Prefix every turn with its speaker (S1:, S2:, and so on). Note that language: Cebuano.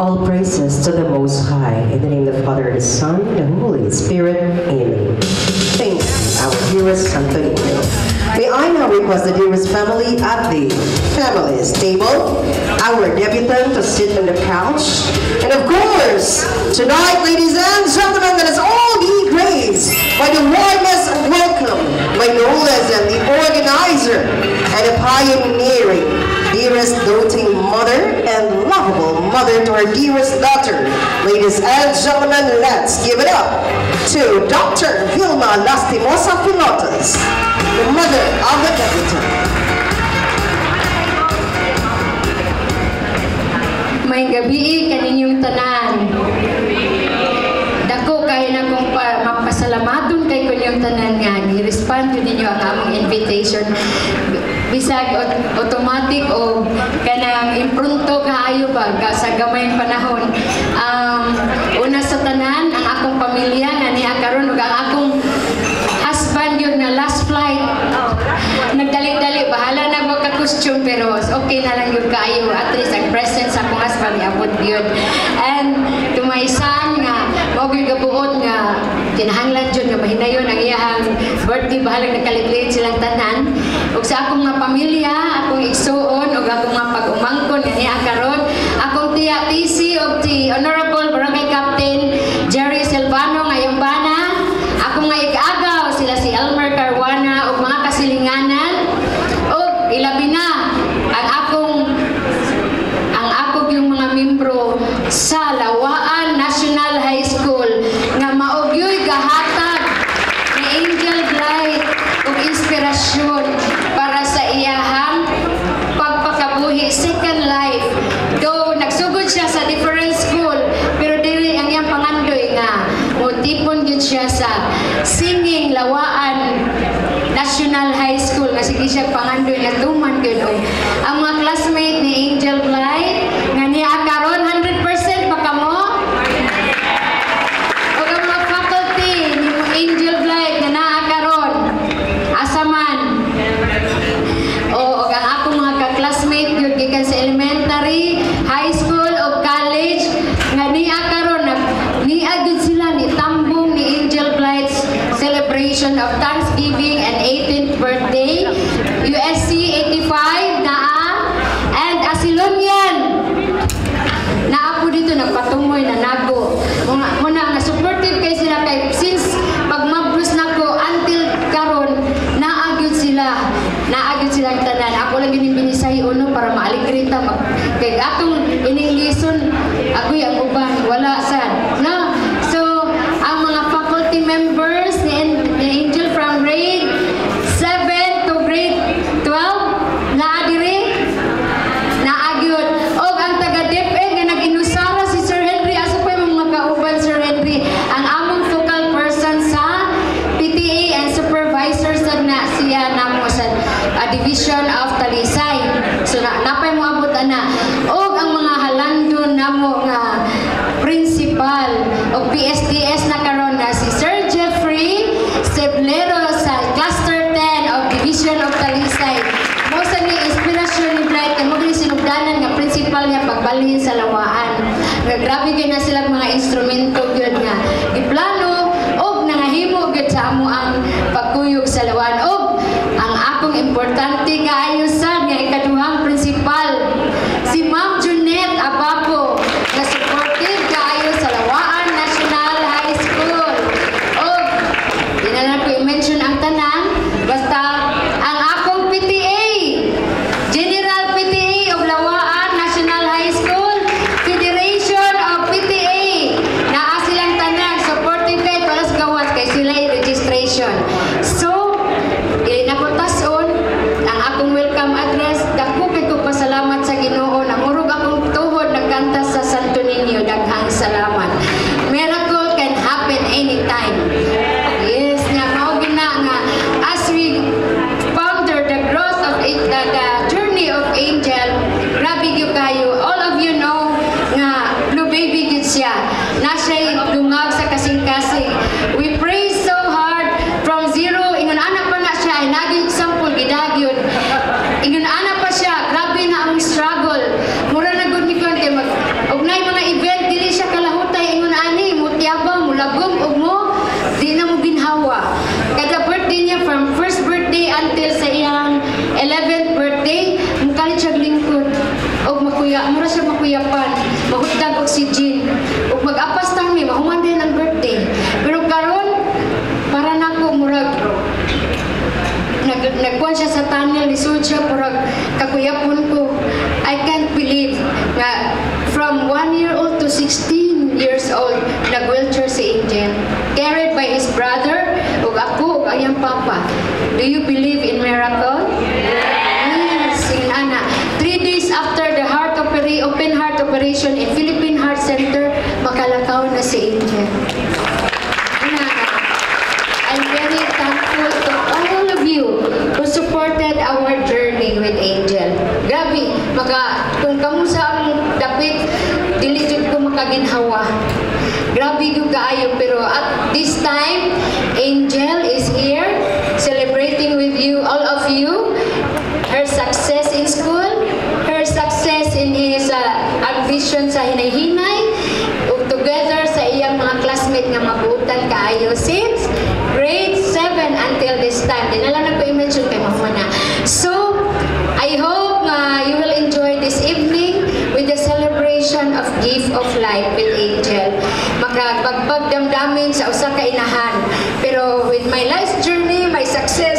S1: All praises to the Most High. In the name of the Father, and the Son, and the Holy Spirit. Amen. Thank you, our dearest Santo Niño. May I now request the dearest family at the family's table, our debutant to sit on the couch, and of course, tonight, ladies and gentlemen, let us all be graced by the warmest welcome by no less than the organizer and the pioneering dearest doting mother and lovable mother to her dearest daughter. Ladies and gentlemen, let's give it up to Dr. Vilma Lastimosa Filotas, the mother of the debutant.
S2: May gabi kaninyong tanan. Dako kay na kong mapasalamaton kay kunyong tanan nga gi-respond yun ninyo ang among invitation. Bisag automatic o kanang imprunto kaayo ba sa gamayng panahon. Una sa tanan ang akong pamilya nga niya karon ug ang akong husband yun nga last flight. Nagdali-dali, bahala na magka-costume pero okay na lang yun kaayo. At least ang presence sa akong husband iabot yun. And to my son nga, mao gyud gabuot nga kinahanglan jud nga mahinayon ang iyahang birthday, bahalang nakalit silang tanan. Ug sa akong nga pamilya, akong igsuon ug akong nga pag-umangkon nga niya karon, akong tiya TC ug ti Honorable Barangay Captain Jerry Silvano ngayong bana, akong nga ig-agaw sila si Elmer Carwana ug mga kasilinganan, ug ilabi na ang akong yung mga membro sa Lawaan National High School nga maugyoy gahatag ni Angel Blythe ug inspirasyon para sa iyahang pagpakabuhi, second life. Though nagsugod siya sa different school, pero dili ang iyang pangandoy nga motipon gyud siya sa singing Lawaan National High School nga sige siya pangandoy nga tuman gyud. Og ang mga classmate ni Angel Blythe nga niya karon, 100% ba kamo? Og ang mga faculty ni Angel Blythe nga naa karon, asa man? O og ang akong mga ka-classmate gyud gikan sa elementary, high school ug college nga niya karon, niya gyud sila ni tambong ni Angel Blythe's celebration of Thanksgiving and 18th birthday. USC 85 naa and Asilonian naa po dito, nagpatumoy na nago. Mga muna nga supportive kay sila kay since pagmablos nako until karon, naa gyud sila, naa gyud silang tanan. Ako lang gyud binisay uno para maaligre ta mag kay atong ining lison agoy ang uban wala sad no. So ang mga faculty members ni Angel from grade 7 to grade 12 naa diri, naa gyud. Og ang taga DepEd nga nag-inusara si Sir Henry, asa pa yung mga kauban, Sir Henry, ang among focal person sa PTA and supervisor sad na siya namo sa Division of Talisay. So na napay mo abot ana. Og ang mga halandon namo nga principal og PSDS na karon na si Sir Jeffrey Seblero sa Cluster 10 of Division of Talisay. Mo sa ni inspirasyon ni Blythe kay mo gani sinugdanan nga principal niya pagbalhin sa Lawaan. Nga grabe gyud na sila mga instrumento gyud nga giplano og nangahimo gyud sa amo ang pagkuyog sa Lawaan. Og ang akong importante kaayo sad nga ikaduhang principal si Ma'am Junette Abapo nga supportive kaayo sa Lawaan National High School. Og di na lang ko i-mention ang tanan, basta ang akong PTA, General PTA of Lawaan National High School, Federation of PTA, naa silang tanan, supportive kay wala sa gawas kay sila registration. So, dili na ko tas-on ang akong welcome address. Dako kay ko pasalamat sa Ginoo. Nangurog akong tuhod nagkanta sa Santo Niño. Daghang salamat. Miracle can happen anytime. Yes, nga mao gina nga as we founder the growth of it, the journey of Angel, grabe gyud kayo. All of you know nga blue baby gyud siya. Na siya dungag sa kasing-kasing. We pray so hard from zero. Ingon ana pa na siya ay naging example gidagyod. Ingon ana pa siya, grabe na ang struggle. Mura na gud ni kon kay mag og nay mga oxygen. Ug mag-apas ta mi, mahuman din ang birthday. Pero karon, para nako murag nagkuan siya sa tunnel, lisod siya, murag kakuyapon ko. I can't believe nga from 1 year old to 16 years old, nag-wheelchair si Angel. Carried by his brother, ug ako, ug ayang papa. Do you believe in miracle? Yes, ingon ana. 3 days after the open heart operation in Philippine Heart Center, makalakaw na si Angel. Ana, I'm very thankful to all of you who supported our journey with Angel. Grabe, kung kamo sa among dapit, dili jud ko makaginhawa. Grabe gyud kaayo, pero at this time, Angel is here celebrating with you, all of you, her success in school, her success in his ambition sa hinay-hinay, ug together sa iyang mga classmate nga mabutan kaayo since grade 7 until this time. Di na lang nako i-mention kay mahuman na. So, I hope nga you will enjoy this evening with the celebration of gift of life with Angel. Makabagbag damdamin sa usa ka inahan. Pero with my life's journey, my success,